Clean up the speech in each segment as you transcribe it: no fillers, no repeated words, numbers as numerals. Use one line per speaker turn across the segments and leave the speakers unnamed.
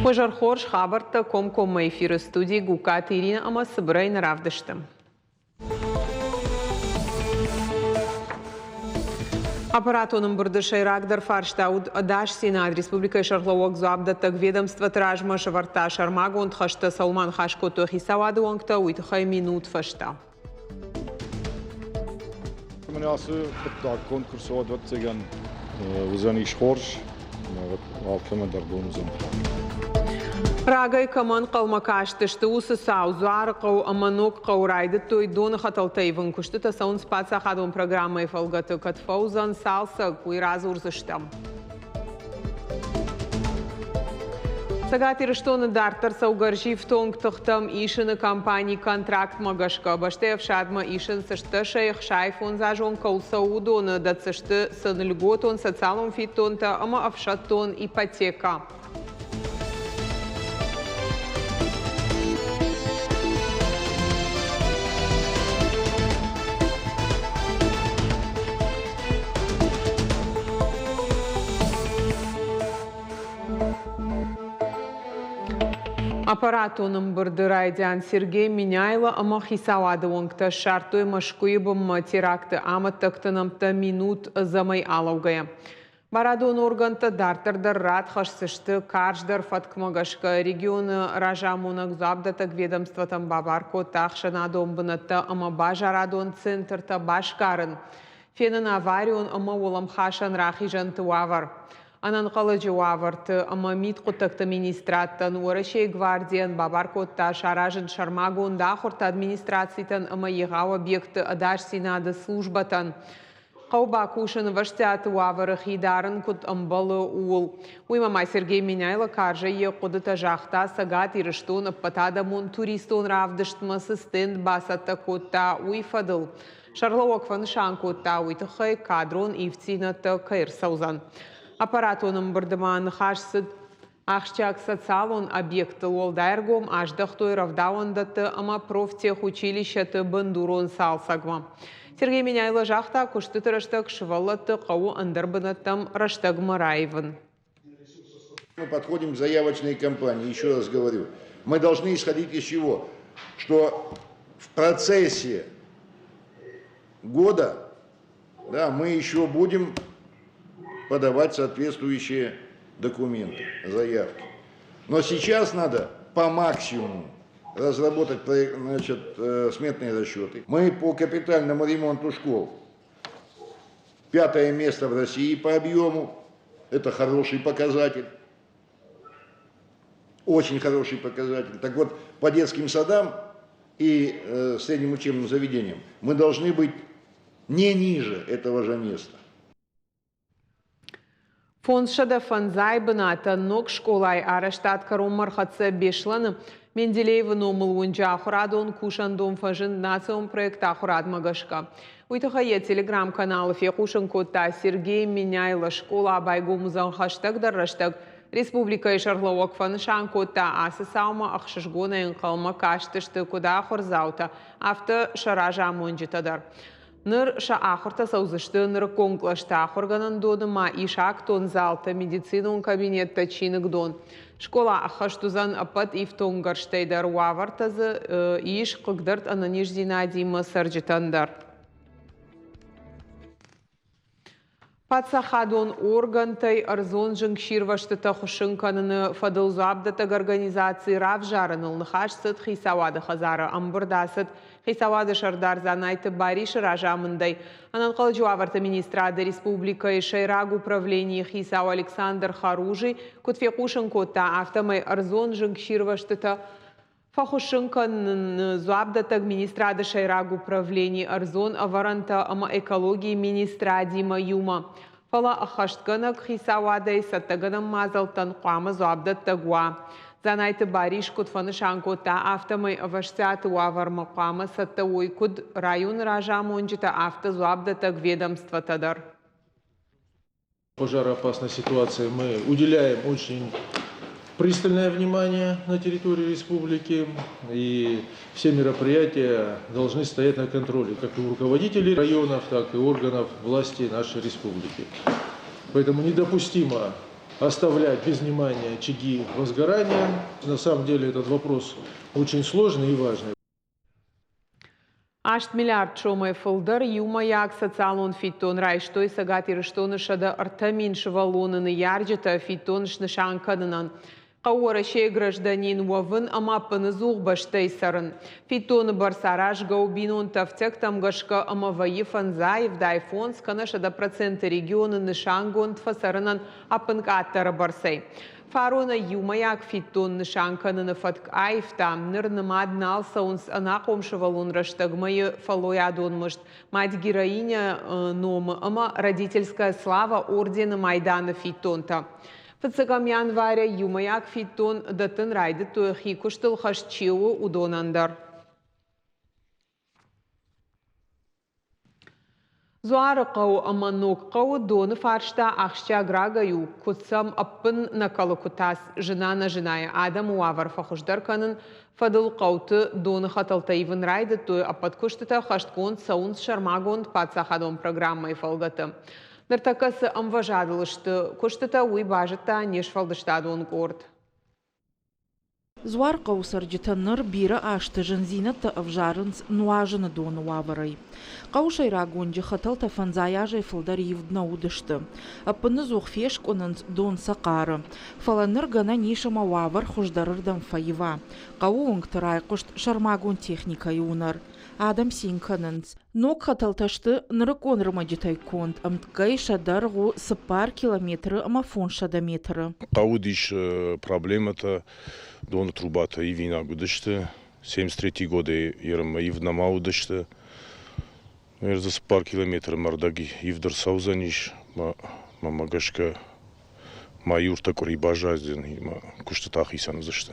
Хуызӕр хорз хабӕрттӕ комкоммӕ эфиры студийы Гугкаты Ирина ӕмӕ цыбырӕй нӕ равдысты. Аппаратон ӕмбырды сӕйрагдӕр фарста уыд ӕдасдзинад. Республикӕйы сӕргълӕууӕг дзуапдӕттӕг ведомствоты размӕ сӕвӕрдта сӕрмагонд хӕстӕ, цӕуыл ма ныхас кодтой хицауады уӕнгтӕ, уый тыххӕй минут фӕстӕ.
Мӕнӕ ацы хъуыддаг конкурсы уӕд ӕвӕццӕгӕн уыдзӕнис хорз, алкӕмӕн дӕр бон уыдзӕн.
Рагӕй кӕмӕ ӕнхъӕлмӕ кастысты, уыцы цау Дзуарыхъӕу ӕмӕ Ногхъӕуы райдыдтой доны хӕтӕлтӕ ивын. Куыстытӕ цӕуынц паддзахадон программӕйы фӕлгӕты. Кӕд фӕуыдзӕн цалцӕг, уый радзурдзыстӕм. Цӕгат Ирыстоны дарддӕр цӕугӕ ӕрзифтонг тыхтӕм исыны компани контрактмӕ гӕсгӕ бӕстӕйы ӕфсадмӕ исынц стдӕсӕй 65-азон кӕуыл цӕуы, уыдоны дӕтдзысты сын льготон социалон фиддонтӕ ӕмӕ ӕфсӕддон ипотекӕ. Аппаратон ӕмбырды райдиан Сергей Меняйло ӕмӕ хицауады уӕнгтӕ ссардтой Мӕскуыйы бынмӕ теракты амӕттӕгты нӕмттӕ минут ӕдзӕмӕй алӕугӕйӕ. Барадон органтӕ дарддӕр дӕр рад хӕсдзысты карздӕр фӕткмӕ гӕсгӕ. Регионы разамонӕг дзуапдӕттӕг ведомствотӕм бабар кодта ӕхсӕнадон бынӕттӕ ӕмӕ базарадон центртӕ басгарын, фенын аварион ӕмӕ уӕлӕмхасӕн рахизӕнты уавӕр. Ӕнӕнхъӕлӕджы уавӕрты ӕмӕ мидхъуыддӕгты министрадтӕн Уӕрӕсейы гвардийӕн бабар кодта саразын сӕрмагонд ахуыртӕ администрацитӕн ӕмӕ егъау объектты ӕдасдзинады службӕтӕн. Хъӕуы бакусын ӕвӕстиаты уавӕры хи дарын куыд ӕмбӕлы, ууыл. Уыимӕ ма Сергей Меняйло карзӕй йӕ хъуыдытӕ загъта Цӕгат Ирыстон ӕппӕтадӕмон туристон равдыстмӕ цы стенд бацӕттӕ кодта, уый фӕдыл. Сӕргълӕууӕг фӕнысан кодта, уый тыххӕй кадрон ивддзинӕдтӕ кӕй ӕрцӕудзӕн. Аппаратон ӕмбырды ма ныхас цыд ахсджиаг социалон объекттыл уӕлдай ӕргом аздӕхтой рӕвдауӕндӕтты ӕмӕ профтехучилищӕты бындурон цалцӕгмӕ. Сергей Меняйло загъта, куыстыты рӕстӕг сывӕллӕтты хъӕуы ӕндӕр бынӕттӕм рӕстӕгмӕ раивын.
Мы подходим к заявочной кампании, еще раз говорю. Мы должны исходить из чего? Что в процессе года да, мы еще будем подавать соответствующие документы, заявки. Но сейчас надо по максимуму разработать значит, сметные расчеты. Мы по капитальному ремонту школ пятое место в России по объему. Это хороший показатель. Очень хороший показатель. Так вот, по детским садам и средним учебным заведениям мы должны быть не ниже этого же места.
505 бынатӕн ног скъолайы арӕзтад кӕронмӕ ӕрхӕццӕ Беслӕны. Менделеевы номыл уынджы ахуырадон кусӕндон фӕзынд национ проект ахуырадмӕ гӕсгӕ. Уый тыххӕй йӕ телеграм-каналы фехъусын кодта Сергей Меняйло. Скъола байгом уыдзӕн хӕстӕгдӕр рӕстӕг. Республикӕйы сӕргълӕууӕг фӕнысан кодта, ацы цаумӕ ӕхсызгонӕй ӕнхъӕлмӕ кастысты куыд ахуырдзаутӕ, афтӕ сӕ разамонджытӕ дӕр. Ныр сӕ ахуыртӕ цӕудзысты нырыккон кълӕсты ахуыргӕнӕндоны ма ис актон залтӕ, медицинон кабинеттӕ, чиныгдон. Скъола ӕххӕст уыдзӕн ӕппӕт ифтонггӕрзтӕй дӕр, уавӕртӕ дзы ис хъыгдӕрд ӕнӕниздзинадимӕ цӕрджытӕн дӕр. Паддзахадон органтӕй ӕрдзон зынгсирвӕзтытӕ хуыссын кӕныны фӕдыл дзуапдӕттӕг организаци равзарыныл ныхас цыд Хицауады хӕдзары. Ӕмбырд ацыд Хицауады сӕрдар Дзанайты Барисы разамындӕй. Ӕнӕнхъӕлӕджы уавӕрты министрады республикӕйы сӕйраг управленийы хицау Александр Харужий куыд фехъусын кодта, афтӕмӕй ӕрдзон зынгсирвӕзтытӕ Фӕхуыссын кӕныны дзуапдӕттӕг министрады сӕйраг управлени ӕрдзон ӕвӕрӕнтӕ ӕмӕ экологийы министрадимӕ иумӕ. Фӕлӕ ӕххӕстгӕнӕг хицауадӕй цӕттӕгӕнӕн мадзӕлттӕн хъуамӕ дзуапдӕттӕг уа. Дзанайты Барис куыд фӕнысан кодта, афтӕмӕй ӕвӕстиаты уавӕрмӕ хъуамӕ цӕттӕ уой куыд районы разамонджытӕ, афтӕ дзуапдӕттӕг ведомствотӕ дӕр.
Пожароопасной ситуации мы уделяем очень пристальное внимание на территории республики, и все мероприятия должны стоять на контроле как и у руководителей районов, так и органов власти нашей республики. Поэтому недопустимо оставлять без внимания очаги возгорания. На самом деле этот вопрос очень сложный и важный.
Аст миллиард сомӕй фылдӕр иумӕйаг социалон фиддон райстой Цӕгат Ирыстоны 103 000 сывӕллоны ныййарджытӕ фиддон снысан кӕнынӕн. Хъӕуы Уӕрӕсейы гражданин уӕвын ӕмӕ ӕппыныдзух бӕстӕйы цӕрын. Фиддоны бӕрц аразгӕ у бинонты ӕфтиӕгтӕм гӕсгӕ ӕмӕ вӕййы фӕндзай, 75 кӕнӕ 100% регионы нысангонд фӕцӕрынӕн ӕппынкъаддӕры бӕрцӕй. Фаронӕй иумӕйаг фиддон нысан кӕныны фӕтк аивта. Ныр нымад нал цӕуынц ӕнахъом сывӕллон рӕстӕгмӕйы фӕллойадон мызд, Мать-героиня номы ӕмӕ Родительская слава ордены майданы фиддонтӕ. Фыццӕгӕм январӕй иумӕйаг фиддон дӕттын райдыдтой хи куыстыл хӕст чи у, уыдонӕн дӕр. Дзуарыхъӕу ӕмӕ Ногхъӕуы доны фарста ахсджиаг рагӕй у, куыд сӕм ӕппын нӕ кӕлы куы та зына-нӕзынайы адӕмы уавӕр фӕхуыздӕр кӕнын фӕдыл хъӕуты доны хӕтӕлтӕ ивын райдыдтой, ӕппӕт куыстытӕ хӕстгонд цӕуынц сӕрмагонд паддзахадон программӕйы фӕлгӕты. Ныртӕккӕ цы ӕмвӕзадыл сты куыстытӕ, уый базыдта не сфӕлдыстадон къорд.
Дзуархъӕуы цӕрджытӕ ныр бирӕ азты зындзинӕдтӕ ӕвзарынц нуазыны доны уавӕрӕй. Хъӕуы сӕйраг уынджы хӕтӕлтӕ фӕндзай азӕй фылдӕр ивд нӕ уыдысты. Ӕппыныдзух фескъуынынц, дон сӕ хъары. Фӕлӕ ныр гӕнӕн ис ӕмӕ уавӕр хуыздӕрырдӕм фӕива. Хъӕуы уынгты райхъуыст сӕрмагонд техникӕйы уынӕр. Адӕм цин кӕнынц. Ног хӕтӕлтӕ сты нырыккон ӕрмӕджытӕй конд, ӕмткӕй сӕ дӕргъ у 4 километры ӕмӕ 500 метры.
Хъӕуы уыдис проблемӕтӕ, доны трубатӕ ивинаг уыдысты. 73 годӕй ерынмӕ ивд нӕма уыдысты. Ныр дзы 4 километры ӕрдӕг ивд ӕрцӕудзӕнис. Мӕнмӕ гӕсгӕ ма иу ӕртӕ къуыри баззайдзӕни ӕмӕ куыстытӕ ахицӕн уыдзысты.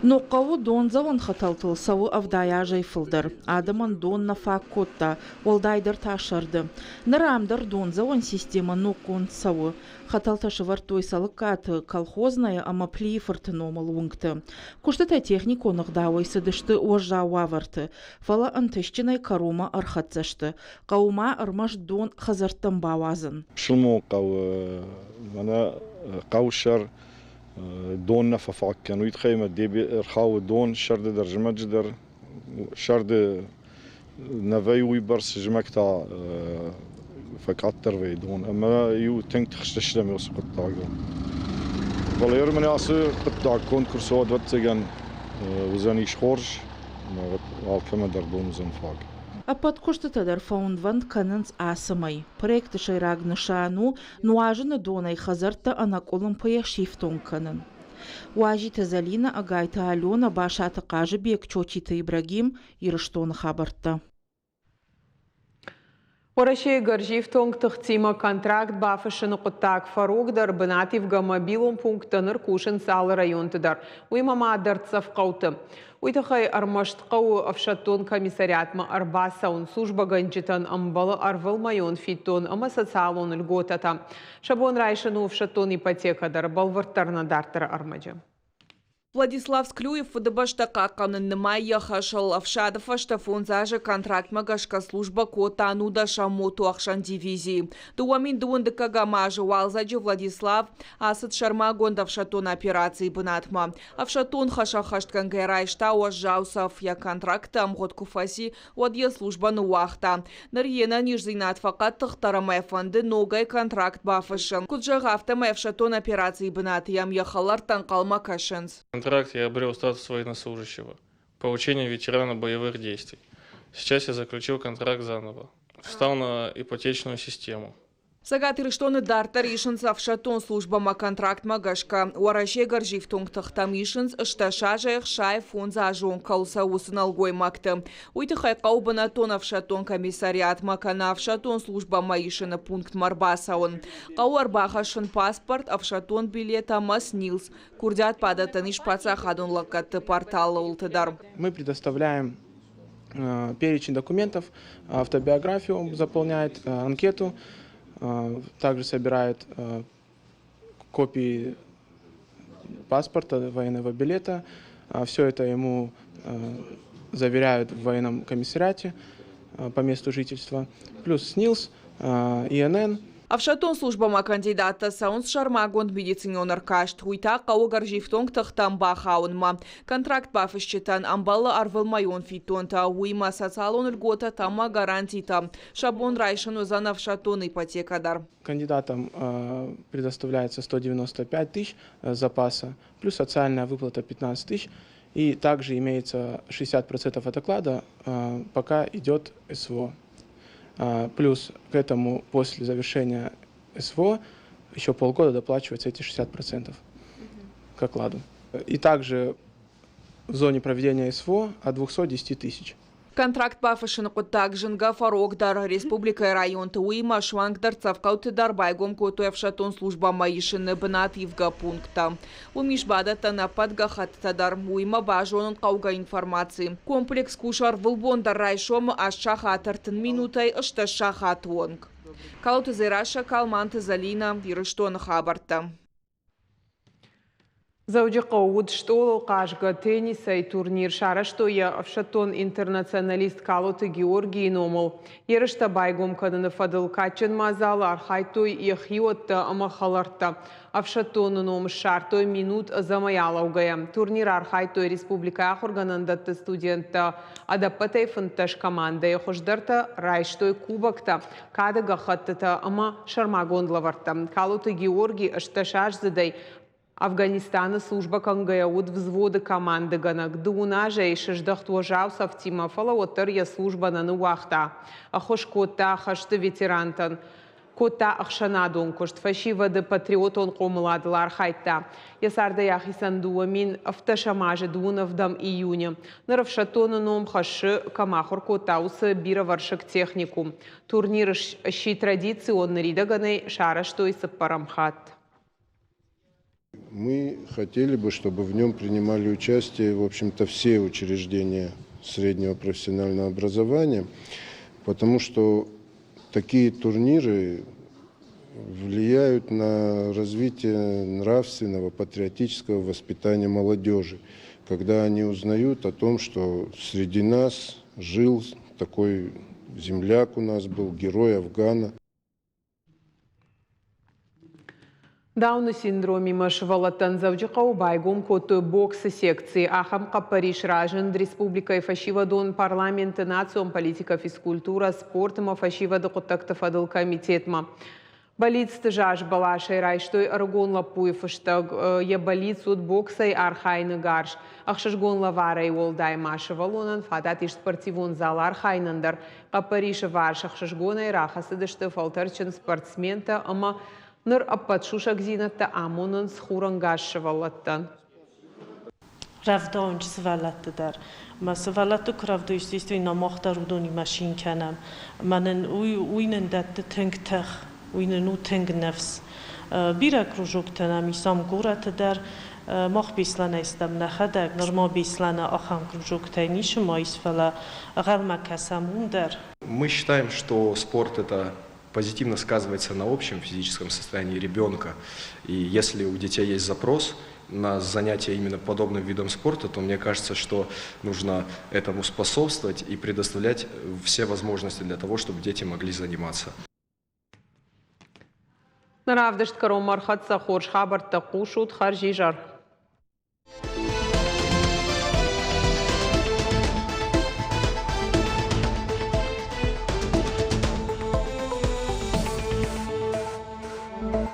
Ногхъӕуы дондзӕуӕн хӕтӕлтыл цӕуы 70 азӕй фылдӕр. Адӕмӕн дон нӕ фаг кодта, уӕлдайдӕр та сӕрды. Ныр ам дӕр дондзӕуӕн системӕ ноггонд цӕуы. Хӕтӕлтӕ сӕвӕрдтой Цӕлыккаты, Колхозная ӕмӕ Плийы-фырты номыл уынгты. Куыстытӕ техникон ӕгъдауӕй цыдысты уӕззау уавӕрты, фӕлӕ ӕнтыстджынӕй кӕронмӕ ӕрхӕццӕ сты. Хъӕуы ма ӕрмӕст дон хӕдзӕрттӕм бауадзын.
Пысылмонхъӕуы мӕнӕ хъӕусӕр дон нӕ фӕфаг кӕны, уый тыххӕй ӕмӕ ӕрхауы дон сӕрды дӕр, зымӕджы дӕр. Сӕрды нӕ вӕййы уыйбӕрц, зымӕг та фӕкъаддӕр вӕййы дон ӕмӕ иу тынг тыхстыстӕм уыцы хъуыддагыл. Фӕлӕ ермӕ ацы хъуыддаг конкурсы ӕвӕццӕгӕн уыдзӕнис хорз ӕмӕ алкӕмӕ дӕр дон уыдзӕн фаг.
Ӕппӕт куыстытӕ дӕр фӕуынвӕнд кӕнынц ацы мӕй. Проекты сӕйраг нысан у нуазыны донӕй хӕдзӕрттӕ ӕнӕкъуылымпыйӕ сифтонг кӕнын. Уазиты Зӕлинӕ, Ӕгайты Аленӕ, Басаты Хъазыбег, Чочиты Ибрагим, Ирыстоны хабӕрттӕ.
Уӕрӕсейы гӕрзифтонг тыхтимӕ контракт бафыссыны хъуыддаг фӕрогдӕр, бынативгӕ мобилон пункттӕ ныр кусынц алы районты дӕр, уыимӕ ма дӕрддзӕф хъӕуты. Уый тыххӕй ӕрмӕст хъӕуы ӕфсӕддон комиссариатмӕ ӕрбацӕуын. Службӕгӕнджытӕн ӕмбӕлы ӕрвылмӕйон фиддон ӕмӕ социалон льготӕтӕ. Сӕ бон райсын у ӕфсӕддон ипотекӕ дӕр, бӕлвырддӕр нӕ дарддӕры ӕрмӕджы.
Владислав Склюев Фыдыбӕстӕ хъахъхъӕнын нымайы йӕ хӕсыл. Ӕфсады фӕстӕ 5 азы контрактмӕ гӕсгӕ службӕ кодта ӕнудӕсӕм мотоӕхсӕн дивизийы. 2022 азы уалдзӕджы Владислав ацыд сӕрмагонд ӕфсӕддон операцийы бынатмӕ. Ӕфсӕддон хӕс ӕххӕстгӕнгӕ райста уӕззау цӕф. Йӕ контракты ӕмгъуыд куы фӕци, уӕд йӕ службӕ ныууагъта. Ныр йе нӕниздзинад фӕхъӕддыхдӕр ӕмӕ фӕнды ногӕй контракт бафыссын. Куыд зӕгъы, афтӕмӕй ӕфсӕддон операцийы бынаты йӕм йӕ хӕлӕрттӕ ӕнхъӕлмӕ кӕсынц.
Контракт я обрел статус военнослужащего, получение ветерана боевых действий. Сейчас я заключил контракт заново. Встал на ипотечную систему.
Цӕгат Ирыстоны дарддӕр исынц ӕфсӕддон службӕмӕ контрактмӕ гӕсгӕ. Уӕрӕсейы гӕрзифтонг тыхтӕм исынц 18 азӕй 65 азы онг кӕуыл цӕуы, уыцы нӕлгоймӕгты. Уый тыххӕй хъӕуы бынӕттон ӕфсӕддон комиссариатмӕ кӕнӕ ӕфсӕддон службӕмӕ исыны пунктмӕ ӕрбацӕуын. Хъӕуы ӕрбахӕссын паспорт, ӕфсӕддон билет ӕмӕ СНИЛС. Курдиат бадӕттӕн ис паддзахадон лӕггӕдты порталы уылты дӕр.
Мы предоставляем перечень документов, автобиографию он заполняет, анкету, также собирает копии паспорта, военного билета. Все это ему заверяют в военном комиссариате по месту жительства. Плюс СНИЛС, ИНН.
Ӕфсӕддон службӕмӕ кандидаттӕ цӕуынц сӕрмагонд медицинон ӕркаст, уый та хъӕуы гӕрзифтонг тыхтӕм бахауынмӕ. Контракт бафысджытӕн ӕмбӕлы ӕрвылмӕйон фиддонтӕ, уыимӕ социалон льготӕтӕ ӕмӕ гарантитӕ. Сӕ бон райсын уыдзӕн ӕфсӕддон ипотекӕ дӕр.
Кандидатам предоставляется 195 тысяч запаса, плюс социальная выплата 15 тысяч. И также имеется 60% от оклада, пока идет СВО. Плюс к этому после завершения СВО еще полгода доплачиваются эти 60% к окладу. И также в зоне проведения СВО от 210 тысяч.
Контракт бафыссыны хъуыддаг зынгӕ фӕрогдӕр республикӕйы районты, уыимӕ суанг дӕрддзӕф хъӕуты дӕр байгом кодтой ӕфсӕддон службӕмӕ исыны бынат ивгӕ пункттӕ. Уым ис бадӕттӕн ӕппӕт гӕххӕттытӕ дӕр, уыимӕ базонын хъӕугӕ информаци. Комплекс кусы ӕрвылбон дӕр райсомы аст сахат 30 минутӕй 18 сахаты онг. Калоты Дзерассӕ, Калманты Зӕлинӕ, Ирыстоны хабӕрттӕ.
Дзӕуджыхъӕуы уыд стъолыл хъазгӕ теннисӕй турнир. Сарӕзтой йӕ ӕфсӕддон интернационалист Калоты Георгийы номыл. Ерыстӕ байгом кӕныны фӕдыл кадджын мадзалы архайдтой йӕ хиуӕттӕ ӕмӕ хӕлӕрттӕ. Ӕфсӕддоны ном ссардтой минут ӕдзӕмӕй алӕугӕйӕ. Турниры архайдтой республикӕйы ахуыргӕнӕндӕтты студенттӕ. Ӕдӕппӕтӕй 15 командӕйы хуыздӕртӕ райстой кубоктӕ, кады гӕххӕттытӕ ӕмӕ сӕрмагонд лӕвӕрттӕ. Калоты Георгий 18-аздзыдӕй Афганистаны службӕ кӕнгӕйӕ уыд взводы командыгӕнӕг. Дыууын азӕй сыздӕхт уӕззау цӕфтимӕ, фӕлӕ уӕддӕр йӕ службӕ нӕ ныууагъта. Ӕххуыс кодта хӕсты ветерантӕн. Кодта ӕхсӕнадон куыст, фӕсивӕды патриотон хъомыладыл архайдта. Йӕ цардӕй ахицӕн 2017 азы дыууын ӕвдӕм июны. Ныр ӕфсӕддоны ном хӕссы, кӕм ахуыр кодта, уыцы бирӕвӕрсыг техникум. Турнир сси традицион, ныридӕгӕн ӕй сарӕзтой цыппӕрӕм хатт.
Мы хотели бы, чтобы в нем принимали участие, в общем-то, все учреждения среднего профессионального образования, потому что такие турниры влияют на развитие нравственного, патриотического воспитания молодежи, когда они узнают о том, что среди нас жил такой земляк у нас был, герой Афгана.
Дауны синдромимӕ сывӕллӕттӕн Дзӕуджыхъӕуы байгом кодтой боксы секци. Ахӕм хъӕппӕрис разынд республикӕйы фӕсивӕдон парламенты национ политикӕ, физкультурӕ, спорт ӕмӕ фӕсивӕды хъуыддӕгты фӕдыл комитетмӕ. Бӕллицты заз бӕласӕй райстой ӕрыгон лӕппуйы фыстӕг. Йӕ бӕллиц уыд боксӕй архайыны гарз. Ӕхсызгон лӕварӕй уӕлдай ма сывӕллонӕн фадат ис спортивон залы архайынӕн дӕр. Хъӕппӕрисы варс ӕхсызгонӕй рахӕцыдысты фӕлтӕрджын спортсментӕ ӕмӕ ныр ӕппӕт сусӕгдзинӕдтӕ амонынц хурӕнгӕс сывӕллӕттӕн.
Рӕвдауынц сывӕллӕтты дӕр. Мӕ сывӕллӕтты куы рӕвдауис, действительно мах дӕр уыдонимӕ цин кӕнӕм. Мӕ нын уый, уый нын дӕтты тынг тых, уый нын у тынг ныфс. Бирӕ кружоктӕ нӕм ис ам горӕты дӕр. Мах Беслӕнӕй стӕм нӕхӕдӕг. Нырма Беслӕны ахӕм кружоктӕй ницы ма ис, фӕлӕ ӕгъӕлмӕ кӕсӕм уым дӕр.
Мы считаем, что спорт – это позитивно сказывается на общем физическом состоянии ребенка. И если у детей есть запрос на занятия именно подобным видом спорта, то мне кажется, что нужно этому способствовать и предоставлять все возможности для того, чтобы дети могли заниматься.
Нӕ равдыст кӕронмӕ ӕрхӕццӕ хорз хабӕрттӕ хъусут хӕрзизӕр.